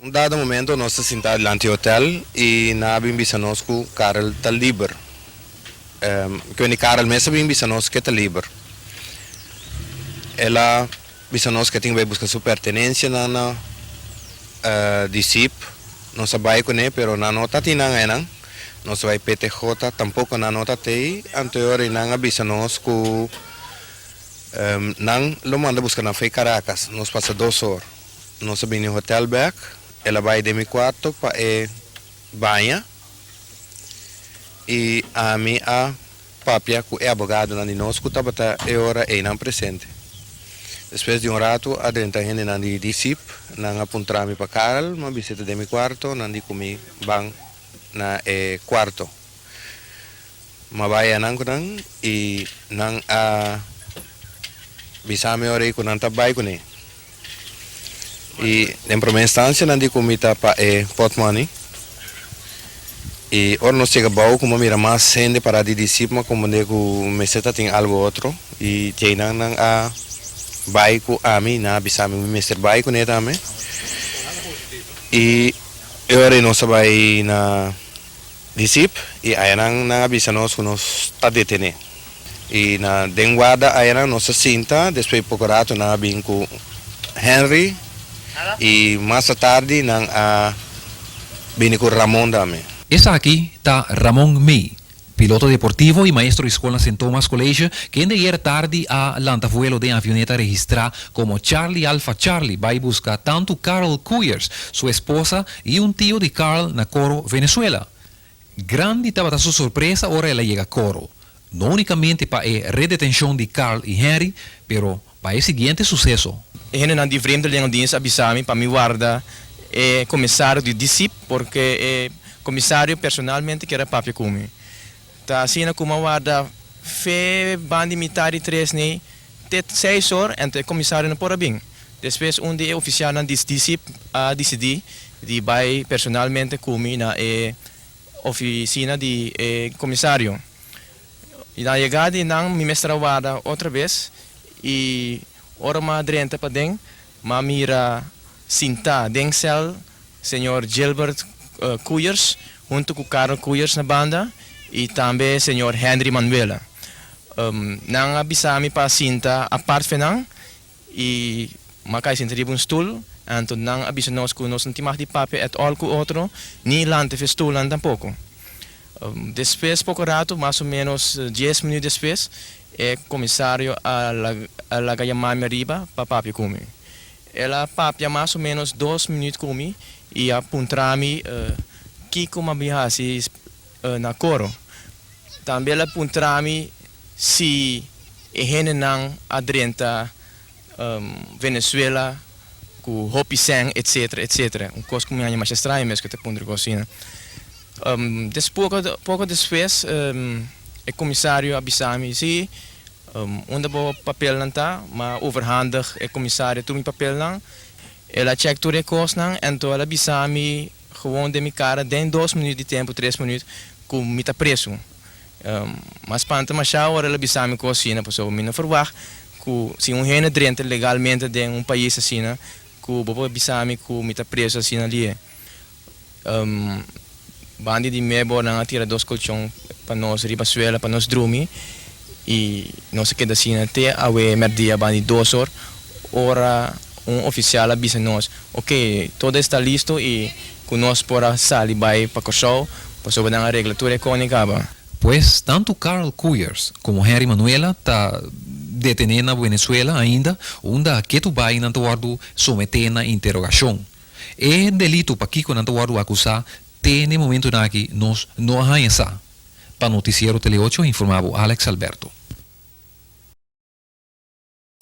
Un dado momento nos ta sinta dilanti hotel y nan a bin bisa nos cu Karel ta liber. Cu ni Karel mes a bin bisa nos cu e ta liber. El a bisa nos cu e tin bay busca su pertenencianan na DISIP. Nos a bay cune pero nan no ta tin nan enan. Nos a bay PTJ tampoco nan no ta tey. Anto e ora nan a bisa nos cu nan lo manda busca nan fey Caracas. Nos pasa dos or. Nos a bini hotel bek, el a bai den mi cuarto pa e baña y ami a papia cu e abogadonan di nos cu tabata e ora eynan presente. Despues di un rato a drenta hendenan di DISIP, nan a puntra mi pa Karel, mi a bisa e ta den mi cuarto, nan di cu mi ban na e cuarto. Mi a bai anan cu nan y nan a bisa mi ora ey cu nan ta bai cune. Y den prome instancia nan di cu mi ta pa e potmoney. Y ora nos yega bou cu mi a mira mas hende para di disip mi a comprende cu mester ta tin algo otro. Y djey nan nan a bay cu ami, nan a bisa mi mi mester bay cune tambe. Y e ora ey nos a bay na Disip y ayanan nan a bisa nos cu nos ta detene. Y na den warda ayanan nos a sinta, despues poco rato nan a bin cu Henry y mas atardi nan a bini cu Ramon tambe. Esaki ta Ramon May, piloto deportivo y maestro di scol na Sint Thomas College, kende ayer tardi a lanta vuelo den avioneta registra como Charlie Alpha Charlie bay busca tanto Carl Kuyers, su esposa y un tio di Carl na Coro, Venezuela. Grandi tabata su sorpresa ora el a yega Coro, no unicamente pa e redetencion di Carl y Henry, pero pa e siguiente suceso. E hendenan di Vreemdelingendienst a bisa mi pa mi warda e comisario di DISIP porque e comisario personalmente kier a papia cu mi. Ta asina cu mi a warda fe bandi mitad di tres nei te seis or anto e comisario no por a bin. Despues un di e oficialnan di DISIP a dicidi di bay personalmente cu mi na e oficina di e comisario. Y na yegada di nan mi mester a warda otra bes y ora mi a drenta paden mi a mira sinta den cel señor Gilbert Koeyers hunto cu Karel Koeyers na banda y tambe señor Henry Manuela. Nan a bisa mi pa sinta apart fe nan y mi a cay sinta riba un stoel anto nan a bisa nos cu nos no tin mag di papia at all cu otro ni lanta fe stoelnan tampoco. Despues poco rato, mas o menos dies minuut despues, e comisario a laga yama mi ariba pa papia cu mi. El a papia mas o menos dos minuut cu mi y a puntra mi kico mi a bin haci na coro. Tambe el a puntra mi si e hendenan a drenta Venezuela cu hopi sèn etcetera etcetera. Un cos cu mi haña masha straño mes cu ta puntra cos asina. Poco despues e comisario a bisa mi si unda bo papelnan ta? Mi a overhandig e comisario tur mi papelnan. El a check tur e cosnan anto el a bisa mi gewoon den mi cara den dos minuut di tempo tres minuut cu mi ta preso. Mi a spanta masha ora el a bisa mi cos asina pasobra mi no verwagt cu si un hende drenta legalmente den un pais asina cu bo por bisa mi cu mi ta preso asina lie. Bandi di mebo nan a tira dos colchon pa nos riba suela pa nos drumi y nos a keda asina te awe merdia bandi dos or ora un oficial a bisa nos ok todo esta listo y cu nos por a sali bay pa Corsou pasobra nan a regla tur e coni caba. Pues tanto Carl Kuyers como Henry Manuela ta detene na Venezuela ainda unda ketu bay nan ta wordo somete na interogacion. E delito pakiko nan ta wòrdu akusá te n'e momentunan aki nos no a haña sa. Pa Notisiero Tele ocho informá bo Alex Alberto.